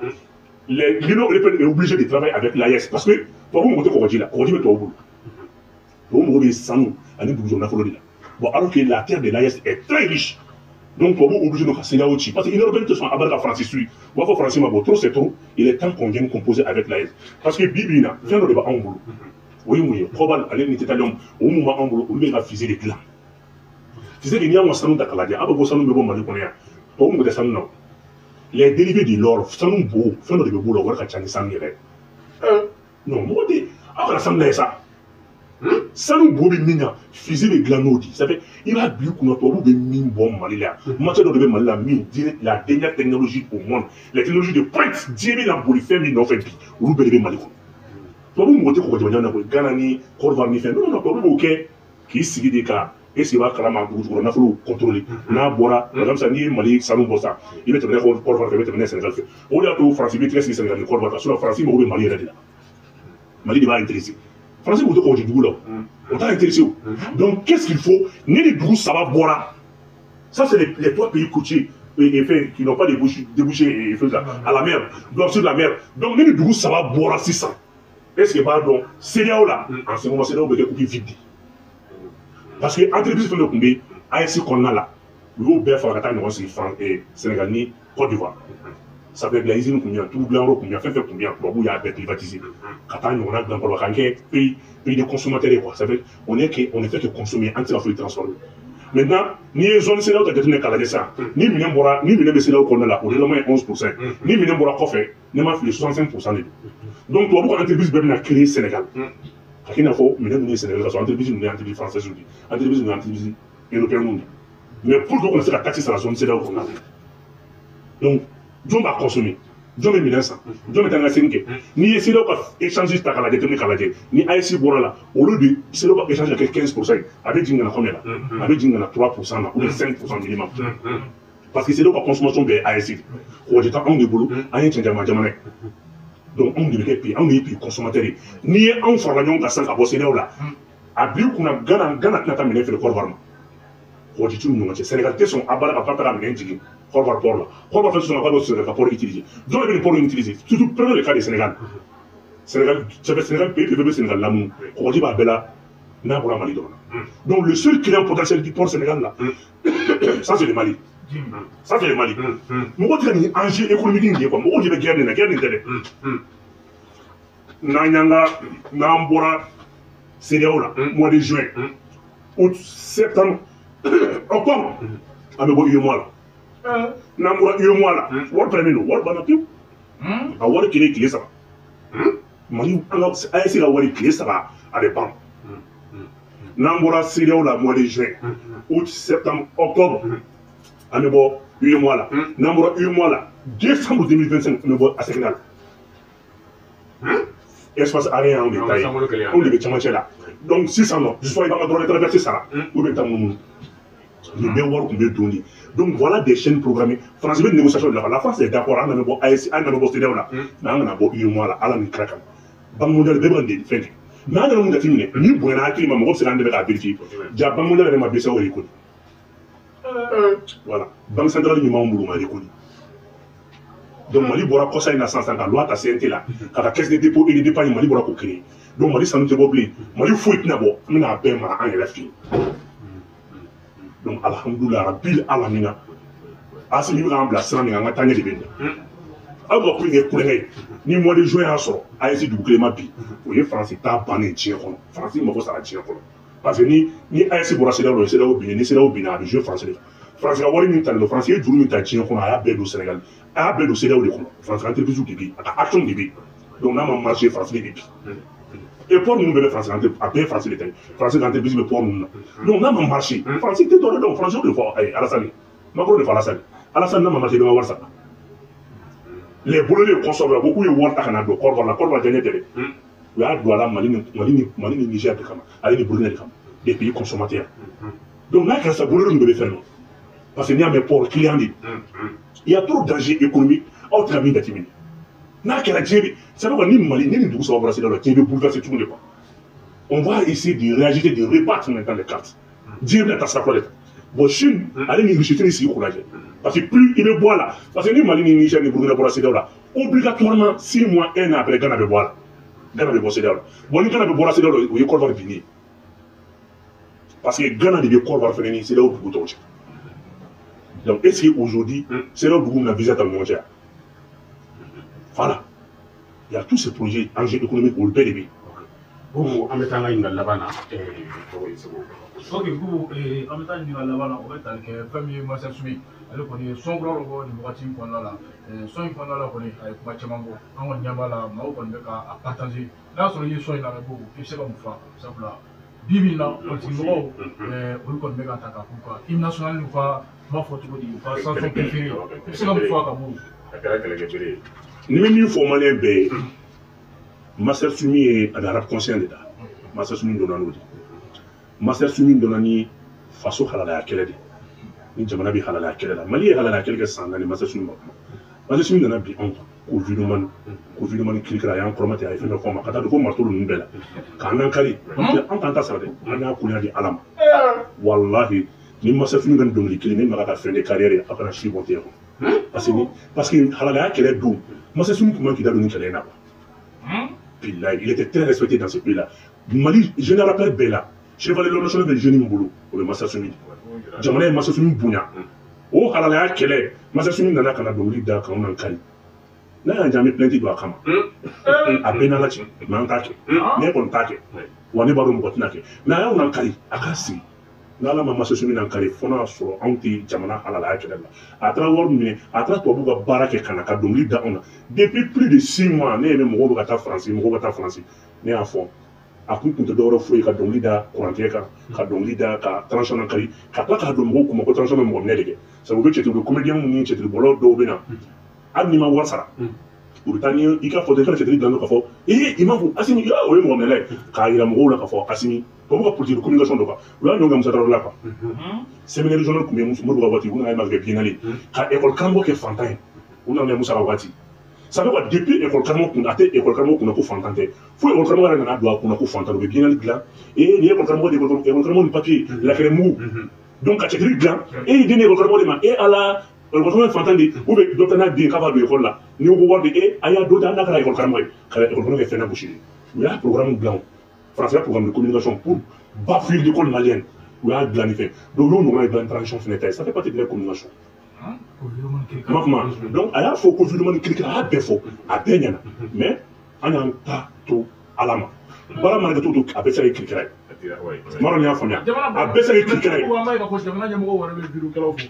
l'Union européenne est obligée de travailler avec l'AES, parce que tubabu mago tɛ kɔgɔji la, kɔgɔji bɛ tubabu bolo. Tubabu mago bɛ sanu ani dugujɔ nafolo de la. Bon, alors que la terre de l'AES est très riche. Donc, tubabu obligé de ka CEDEAO ci, parce que Union européenne tɛ sɔn abada ka Faransi suit. U b'a fɔ Faransi ma, bon, trop c'est trop, il est temps qu'on vienne composer avec l'AES. Parce que bi bi in na, fɛn dɔ de b'anw bolo. O ye mun ye? Cobalt ale ni titanium, o mun b'anw bolo, olu bɛ ka fusée de dilan. Tu sais que n'i y'anw ka sanu ta k'a lajɛ, aw bɛ ko sanu bɛ bɔ Mali kɔnɔ yan. Tubabu mago tɛ sanu na o. Les dérivés de l'or, sanu bo, fɛn dɔ de bɛ b'o la, o wari ka ca ni sanu yɛrɛ ye. Non, mɔgɔ tɛ, aw kana sanu lajɛ sa. Sanu bo bɛ min na, fusée bɛ dilan n'o de ye. Ça fait i b'a bila i kunna, tubabu bɛ min bɔ Mali la yan, matière dɔ de bɛ Mali la min di la dernière technologie au monde, les technologies de pointe. Diɲɛ bɛ na boli fɛn min nɔfɛ bi, olu bɛɛ de bɛ Mali kɔnɔ. Tubabu mɔgɔ tɛ kɔgɔjɛ na koyi, Ghana ni Côte d'Ivoire ni fɛn. Non, non, tubabu b'o kɛ k'i sigi de ka est ce que i b'a kalama dugu jukɔrɔ nafolo contrôler. N'a bɔra, par exemple sisan, n'i ye Mali sanu bɔ sisan, i bɛ tɛmɛ n'a ye Côte d'Ivoire fɛ, i bɛ tɛmɛ n'a ye Sénégal fɛ. O de y'a to Faransi b'i tigɛ sigi Sénégal ni Côte d'Ivoire kan. Sinon Faransi mago bɛ Mali yɛrɛ de la. Mali de b'a intéressé. Faransi mago tɛ kɔgɔji dugu la, o o t'a intéressé o. Donc qu'est-ce qu'il faut? Ni ni dugu saba bɔra, ça c'est les trois pays côtiers et fait, qui n'ont pas de débouché et fait ça, à la mer, donc sur la mer. Donc ni ni dugu saba bɔra sisan, est ce que b'a dɔn CEDEAO la, en ce moment CEDEAO bɛ kɛ coquille vide de, parce que entreprise fɛn dɔ tun bɛ AES kɔnɔna la, u y'o bɛɛ faga ka taa ɲɔgɔn sigi fan Sénégal ni Côte d'Ivoire. Ça fait bila usine kun bɛ yan, tulu dilanyɔrɔ kun bɛ yan, fɛn fɛn kun bɛ yan, tubabuw y'a bɛɛ privatiser ka taa ɲɔgɔnna dilan kɔrɔ k'an kɛ pays de consommateur ye quoi. Ça fait on ne fait que consommer, an tɛ se ka foyi transformer. Maintenant, n'i ye zone CEDEAO ta jateminɛ k'a lajɛ sisan, ni minɛn bɔra, ni minɛn bɛ CEDEAO kɔnɔna la, o développement ye 11 %. Ni minɛn bɔra kɔfɛ, ne ma fili, 65 % de don. Donc tubabu ka entreprise bɛɛ bɛna créer Sénégal ka kɛ i n'a fɔ minɛn ninnu ye Sénégal, ka sɔrɔ entreprise ninnu ye entreprise française de ye, entreprise ninnu ye entreprise européenne de ye. Mais pour que o kana se ka taxe sara zone CEDEAO kɔnɔna la, donc jɔn b'a consommer? Jɔn bɛ minɛn san? Jɔn bɛ taa n ka segin kɛ? N'i ye CEDEAO ka échange ta k'a lajɛ, jateminɛ k'a lajɛ, ni AES bɔra la, olu de CEDEAO ka échange ka kɛ 15 % ye, a bɛ jigin ka na combien la? A bɛ jigin ka na 3 % la ou bien 5 % minimum, parce que CEDEAO ka consommation bɛɛ ye AES de. Kɔgɔji tɛ anw de bolo, an ye cɛncɛnma jamana ye. Donc anw de bɛ kɛ pays, anw de ye pays consommateur ye. N'i ye anw farala ɲɔgɔn kan sisan ka bɔ CEDEAO la, a bil'i kunna Ghana tɛna taa minɛn feere Côte d'Ivoire ma, kɔgɔji t'u ni ɲɔgɔn cɛ. Sénégal tɛ sɔn a baara ka taa minɛn jigin Côte d'Ivoire port la, Côte d'Ivoire tɛ sɔn ka bɔ Sénégal ka port utiliser. Jɔn de bɛ nin port utiliser? Surtout prenons le cas de Sénégal. Sénégal, ça fait Sénégal pays bɛɛ bɛ Sénégal lamu, kɔgɔji b'a bɛɛ la n'a bɔra Mali dɔrɔn na. Donc le seul client potentiel du port Sénégal là, ça c'est le Mali, ça c'est le Mali. Mɔgɔ tɛ ka nin enjeu économique in de ye quoi. Mɔgɔw de bɛ guerre nin na, guerre nin tɛ dɛ. N'an y'an ka, n'an bɔra CEDEAO la mois de juin, août, septembre, octobre, an bɛ bɔ UEMOA la. N'an bɔra UEMOA la, wari pɛrɛnnen don, wari banna pewu. A wari kelen tile 3, Mali an ka AES ka wari tile 3, a bɛ ban. N'an bɔra CEDEAO la mois de juin, août, septembre, octobre, an bɛ bɔ UEMOA la. N'an bɔra UEMOA la décembre 2025, an bɛ bɔ ASECNA la. Espace aérien anw de ta ye, anw de bɛ cɛmancɛ la. Donc sisan nɔ, soit i b'an ka droit de traverse sara, ou bien taa munumunu. Nin bɛɛ wari tun bɛ don de. Donc voilà des chaînes programmées. France bɛ négociation de la. La France est d'accord, an nana bɔ AES, an nana bɔ CEDEAO la, mais an kana bɔ UEMOA la, Ala ni kira kama. Banque mondiale bɛɛ bɛ ka nin fɛn kɛ. Mais an nana mun jateminɛ, ni bonyana hakili ma, mɔgɔ bɛ se k'an dɛmɛ k'a vérifier. Ja Banque mondiale yɛrɛ ma BCEAO reconnu. Voilà, Banque centrale ɲuman bolo ma reconnu. Donc Mali bɔra kɔsa in na sisan ka loi ta CNT la, ka taa caisse de dépôt et de d'épargne, Mali bɔra k'o créer. Donc Mali sanu tɛ bɔ bilen, Mali foyi tɛna bɔ, an bɛna a bɛɛ mara an yɛrɛ fɛ yen. Donc alhamdulilah rabbil alamina, Assimi bɛ k'an bila sira min kan, an ka taa ɲɛ de bɛ nin na. Aw ka ko in kɛ kulonkɛ ye, ni mois de juin y'a sɔrɔ AES dugu kelen ma bi, o ye Faransi ta bannen diɲɛ kɔnɔ. Faransi mago sara diɲɛ kɔnɔ, parce que ni AES bɔra CEDEAO la, CEDEAO binna, ni CEDEAO binna, a bɛ jouer Faransi de kan. Faransi ka wari min talen don, Faransi ye juru min ta diɲɛ kɔnɔ, a y'a bɛɛ don Sénégal, a y'a bɛɛ don CEDEAO de kɔnɔ. Faransi ka entreprise de bɛ yen, a ka action de bɛ yen. Donc n'a ma marché, Faransi de bɛ bin. Et port ninnu bɛɛ bɛ Faransi, a bɛɛ ye Faransi de ta ye. Faransi ka entreprise bɛ port ninnu na. Donc n'a ma marché, Faransi tɛ dɔwɛrɛ dɔn, Faransi de fɔ ayi Alassane, Macron de fɔ Alassane, Alassane n'a ma marché, i bɛ n ka wari sara. Les Bololés consomment, ko k'u ye wari ta ka na don Côte d'Ivoire la, Côte d'Ivoire diɲɛ tɛ dɛ. U y'a don a la Mali ni Niger de kama, ale ni Burkina de kama, des pays consommateurs. Donc n'a kɛra sisan, Bololé ninnu bɛɛ bɛ fɛn dɔn. Parce que n'i y'a mɛn port client de, il y a trop de dangers économiques, aw tɛ ka min jateminɛ. N'a kɛra diɲɛ bɛ, c'est pourquoi ni Mali ni nin dugu saba bɔra CEDEAO la, diɲɛ bɛ bouleverser tuguni de quoi. On va essayer de réagir, de rebattre maintenant les cartes. Diɲɛ bɛna taa sira kura de kan. Bon, Chine, ale ni Russie tɛ sigi k'u lajɛ. Parce que plus i bɛ bɔ a la, parce que ni Mali ni Niger ni Burkina bɔra CEDEAO la, obligatoirement 6 mois, 1 an après, Ghana bɛ bɔ a la. Ghana bɛ bɔ CEDEAO la. Bon, ni Ghana bɛ bɔra CEDEAO la, o ye Côte d'Ivoire binni ye. Parce que Ghana de bɛ Côte d'Ivoire fɛnɛ ni CEDEAO dugu tɔw cɛ. Donc est-ce que aujourd'hui, CEDEAO dugu bɛna visa ta u ni ɲɔgɔn cɛ? Voilà. Il y a tous ces projets, enjeux économiques, olu bɛɛ de bɛ yen.
Bon, an bɛ taa an ka ɲininkali laban na. Tɔgɔ ye Segu.
Ok, Boubou, an bɛ taa ɲininkali laban na, o bɛ tali kɛ fɛn min ye Master Soumy, ale kɔni ye son kura dɔ bɔ nin wagati in kɔnɔna la. Son in kɔnɔna la kɔni, a ye kuma caman bɔ, an kɔni ɲɛ b'a la, maaw kɔni bɛ ka a partager. N'a sɔrɔ i ye son in lamɛn, Boubou, i bɛ se ka mun fɔ? Sabula bi bi in na, politique mɔgɔw, olu kɔni bɛ ka ta k'a k'u ka hymne national n'u ka, n b'a fɔ cogo di, u ka chanson préférée. I bɛ se ka mun fɔ a kan, Boubou?
A kɛra kɛlɛkɛbere ye.
Ni bɛ min fɔ malien bɛɛ ye, Master Soumy ye a bɛ rap conscient de ta. Master Soumy donna n'o de. Master Soumy donna ni faso halalaya kɛlɛ de. Ni jamana bɛ halalaya kɛlɛ la, Mali ye halalaya kɛlɛ kɛ san 4, Master Soumy ma kuma. Master Soumy nana bi anw kan ko vidéoman, ko vidéoman kirikira, a y'an kɔrɔma ten, a ye fɛn fɛn fɔ an ma, ka taa don fo marteau ninnu bɛɛ la k'an nan kari. An t'an ta sara dɛ, an y'a kunya di Ala ma. Walahi, ni Master Soumy ka nin dɔnkili kelen, ne ma ka fin de carrière ye, a kana si bɔ tigɛ kɔnɔ. Parce que halalaya kɛlɛ don, Master Soumy tun man k'i da don nin kɛlɛ in na quoi. Bilahi, il était très respecté dans ce pays-là. Mali, jeune rappeur bɛɛ la, Chevalier national bɛ jeune min bolo, o bɛ Master Soumy. Jamana ye Master Soumy bonya. O halalaya kɛlɛ, Master Soumy nana ka na dɔnkili da k'anw nan kari. N'a y'an diya, an bɛ plainte don a kama. A bɛɛ n'Ala cɛ, mais an t'a kɛ. Ne kɔni t'a kɛ. Wa ne b'a dɔn mɔgɔ tɛna kɛ. Mais a y'anw nan kari, a k'a sigi. N'Ala ma Master Soumy nan kari, fo n'a sɔrɔ anw tɛ jamana halalaya kɛlɛ la. A taara wari minɛ, a taara tubabuw ka baara kɛ ka na ka dɔnkili da anw na. Depuis plus de 6 mois, ne yɛrɛ mɔgɔw bɛ ka taa Faransi, mɔgɔw bɛ taa Faransi. Ne y'a fɔ, a kun tɛ dɔwɛrɛ foyi ye ka dɔnkili da kurantigɛ kan, ka dɔnkili da ka transition na kari, ka tila k'a don mɔgɔw kun ma ko transition bɛ mɔgɔ minɛ de kɛ. Sabu u bɛ cɛtiri, u bɛ comédien ni cɛtiribɔlaw dɔw bɛ na, hali n'i ma wari sara, u bɛ taa ni i ka photo, i ka cɛtiri dilan k'a fɔ ee i m'a fɔ Assimi, o ye mɔgɔ minɛla ye, k'a yira mɔgɔw la k'a fɔ Assimi, tubabu ka politique de communication dɔ kan, u y'a ɲɔgɔn kɛ Musa Tarawele la quoi. Séminaire régional tun bɛ Modibo ka waati, u nana ye kɛ biennale ka école karamɔgɔ kɛ fantan ye, u nana Musa ka waati. Ça veut dire depuis école karamɔgɔ kun, a tɛ école karamɔgɔ kunna ko fantan tɛ, fo école karamɔgɔ yɛrɛ nana don a kunna ko fantan, u bɛ biennale dilan, ee nin ye école karamɔgɔ de ye, école karamɔgɔ ni papier lakɛrɛ mugu, donc ka cɛtiri dilan, e y'i den di école karamɔgɔ de ma, e ala école karamɔgɔ ye fantan de, ou bien dɔ ta n'a den k'a b'a don école la, n'i ko wari de e a y'a dɔ ta n'a kɛra école karamɔgɔ ye, ka école karamɔgɔ kɛ fɛn na gosi de. U y'a programme dilan, français programme de communication pour bafouer l'école malienne, u y'a dilan ni fɛn, donc u y'o ɲɔgɔnna dilan transition fɛnɛ ta ye, ça fait partie de la communication. Ma kuma, donc a y'a fɔ ko vidéoman kirikira, a y'a bɛɛ fɔ, a bɛɛ ɲɛna, mais an y'an ta to Ala ma. Baara mana kɛ cogo o cogo, a bɛɛ se ka kɛ kirikira ye. Tuma dɔ, y'a faamuya, a bɛɛ se ka kɛ kirikira ye.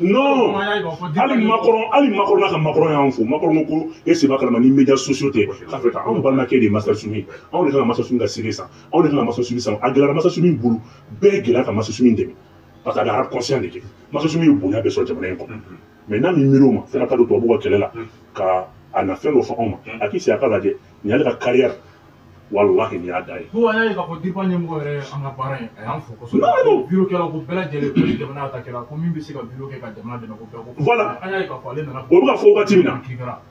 Non, hali Macron, hali Macron n'a ka Macron y'an fo. Macron ko e seba kalama ni médias sociaux tɛ k'a fɛ anw balimakɛ de ye Master Soumy, anw de kan ka Master Soumy ka série san, anw de kan ka Master Soumy san. A gɛlɛyara Master Soumy bolo, bɛɛ gɛlɛya ka Master Soumy dɛmɛ, parce que a bɛ rap conscient de kɛ. Master Soumy ye bonya bɛɛ sɔrɔ jamana in kɔnɔ, mais n'a min miiri o ma, fo ka taa don tubabuw ka kɛlɛ la ka a na fɛn dɔ fɔ anw ma, a k'i sigi a ka lajɛ nin y'ale ka carrière. Walahi nin y'a da ye.
Ko an y'a ye k'a fɔ DIRPA ɲɛmɔgɔ yɛrɛ an ka baara in a y'an fo kosɛbɛ. Vidéo kɛlaw ko bɛɛ lajɛlen ko ni jamana ta kɛra ko min bɛ se ka vidéo kɛ ka jamana dɛmɛ ko bɛɛ ko.
Voilà.
An y'a ye k'a fɔ ale nana.
O bɛ ka fɔ wagati min na.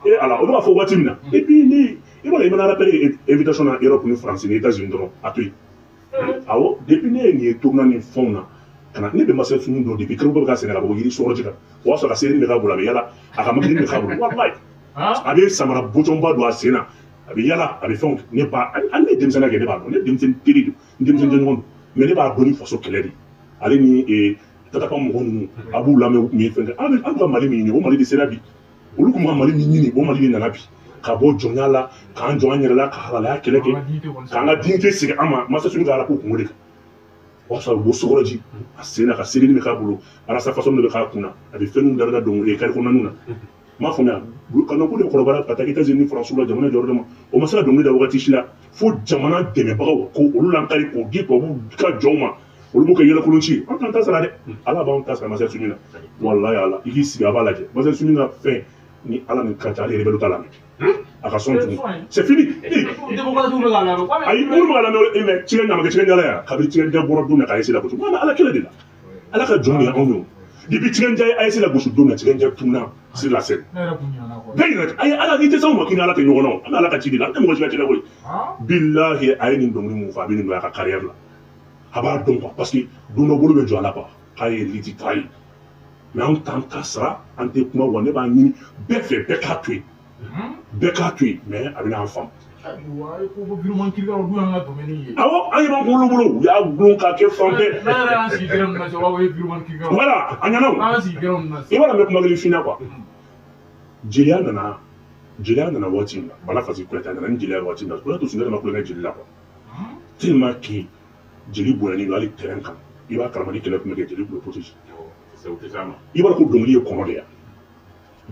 E ala o bɛ ka fɔ wagati min na. Et puis ni i b'a dɔn i mana rappel invitation na Europe ni France ni États-Unis dɔrɔn a to yen. Awɔ depuis ne ye nin ye tournant ni fɛnw na. Kana ne bɛ Masa Sunu dɔn depuis kɛrɛfɛ bɛ ka sɛnɛ ka bɔ yiri sɔrɔ kan. O y'a sɔrɔ ka seri bɛ k'a bolo a bɛ yala a ka mobili bɛ k'a bolo walayi. A bɛ samara bɔtɔnba don a sen na. A bɛ yala a bɛ fɛnw ne ba hali ne denmisɛnnin kɛ ne b'a dɔn ne denmisɛnnin teri don n denmisɛnnin tɔɲɔgɔn don mais ne b'a dɔn ni faso kɛlɛ de ale ni tatapa mɔgɔ ninnu a b'u lamɛn u tun ye fɛn kɛ an ka Mali min ɲini o Mali de sera bi olu tun ka Mali min ɲini o Mali de nana bi ka bɔ jɔnya la k'an jɔ an yɛrɛ la ka halalaya kɛlɛ kɛ k'an ka dignité segin an ma Masa Sunu ka ala ko kungo de kan o y'a sɔrɔ a bɛ bɔ Sokɔrɔji a sen na ka seri bɛ k'a bolo arasa façon dɔ bɛ k'a kun na a bɛ fɛn ninnu da dɔn kari kɔnɔna na. M'a faamuya kana ko de kɔrɔbayara ka taa États-Unis ni France la jamana jɔyɔrɔ ma o ma se ka dɔnkili da wagati si la fo jamana dɛmɛbagaw ko olu lankari k'o di tubabuw ka jɔnw ma olu b'o kɛ yɛlɛkolon ci an t'an ta sara dɛ ala b'anw ta sara Masa Sunu na walayi ala i k'i sigi a b'a lajɛ Masa Sunu ka fɛn ni ala ni ka ca ale yɛrɛ bɛ ta lamɛn a ka sɔn tugun c'est fini. Ayi minnu bɛ ka lamɛn mais cikɛ ɲama kɛ cikɛ ɲala yan kabini cikɛ bɔra don min na k'a essayer lagosi mais ala kɛlɛ de la ala ka jɔn de ye anw ye. Depuis Tigɛnja ye AES lagosi don min na Tigɛnja tununa sur la scène. Bɛɛ ɲinɛna ayi ala i tɛ s'anw ma k'i ni ala tɛ ɲɔgɔn na o an bɛ ala ka ci de la an tɛ mɔgɔ si ka ci la koyi. Bilahi a ye nin dɔnkili mun fɔ a bɛ nin don a ka carrière la a b'a dɔn quoi parce que don dɔ bolo bɛ jɔ a la quoi k'a ye liti trahi mais anw t'an ta sara an tɛ kuma wa ne b'a ɲini bɛɛ fɛ bɛɛ k'a to yen bɛɛ k'a to yen mais a bɛna an faamu. Awɔ an yɛrɛ b'an kunkolo bolo u y'a gulon k'a kɛ fan bɛɛ. Voilà a ɲɛna o. I b'a dɔn n bɛ kuma kelen f'i ɲɛna quoi. Jeliya nana waati min na Bala Fasi Kuyate a nana ni jeliya waati min na o y'a to Sunjata ma kulonkɛ jeli la quoi. Tellement que jeli bonyalen don hali terrain kan i b'a kalama ni kɛlɛ tun bɛ kɛ jeli tun bɛ protéger. I b'a dɔn ko dɔnkili ye kɔnɔ de ye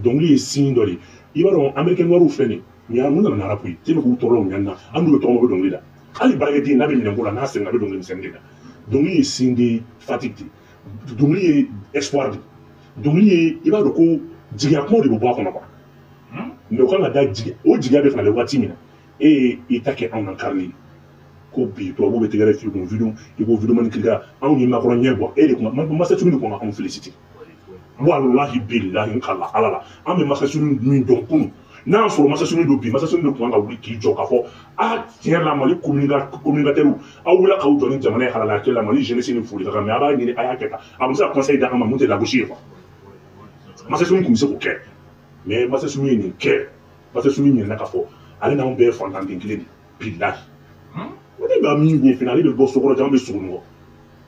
dɔnkili ye signe dɔ de ye i b'a dɔn américain wariw filɛ nin ye. Mun nana rap ye tellement k'u tɔɔrɔ u ɲani na an n'u bɛ tɔgɔ bɛ dɔnkili la hali baarakɛden n'a bɛ minɛnko la n'a sɛgɛnna a bɛ dɔnkili misɛnnin de da dɔnkili ye signe de fatigue de dɔnkili ye espoir de dɔnkili ye i b'a dɔn ko jigiya kumaw de bɛ bɔ a kɔnɔ quoi mais o kan ka da jigi o jigiya bɛ falen waati min na e ye i ta kɛ anw na karili ko bi tubabuw bɛ tɛgɛrɛ f'i kun vidéo i ko vidéo mani kirika anw ye makɔrɔ ɲɛ bɔ e de kun Masa Sunu de kun ka anw féliciter walahi bilahi n kala ala la an bɛ Masa Sunu min dɔn kunun n'a y'a sɔrɔ Masa Sunu don bi Masa Sunu de kun kan ka wuli k'i jɔ k'a fɔ a tiɲɛ la Mali communicateur aw wulila k'aw jɔ ni jamana ye halalaya kɛlɛ la Mali jeunesse ni foli ka kan mais a b'a ɲini a y'a kɛ tan a bɛ se ka conseil d'an ma mun tɛ lagosi ye quoi Masa Sunu kun bɛ se k'o kɛ mais Masa Sunu ye nin kɛ Masa Sunu ɲinɛna k'a fɔ ale n'anw bɛɛ ye fantanden kelen de bilahi o de b'a min ɲɛ fana ale bɛ bɔ Sokɔrɔ an bɛ Sogonikɔ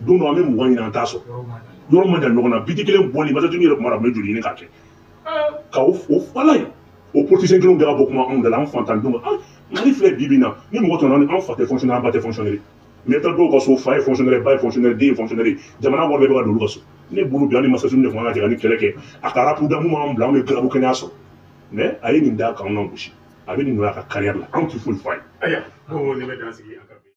don dɔ an bɛ 20 ɲini an t'a sɔrɔ yɔrɔ man jan ɲɔgɔn na biti kelen bɔli Masa Sunu yɛrɛ kuma la a tun bɛ joli ɲini k'a kɛ ka o ala ye o politicien kelenw bɛɛ ka bɔ kuma anw da la an fantandenw Mali filɛ bi bi in na ni mɔgɔ tɔnɔ an fa tɛ fonctionnaire an ba tɛ fonctionnaire mais taa dɔw ka so fa ye fonctionnaire ba ye fonctionnaire den ye fonctionnaire jamana wari bɛɛ bɛ ka don olu ka so ne bolo bi hali Masa Sunu de kun kan ka jɛ ka ni kɛlɛ kɛ a ka rap da mun b'an bila an bɛ garabu kɛnɛya sɔrɔ mais a ye nin da k'anw na gosi a bɛ nin nɔ a ka carrière la anw tɛ foyi f'a ye.
Ayiwa ko ne bɛ dan sigi an ka.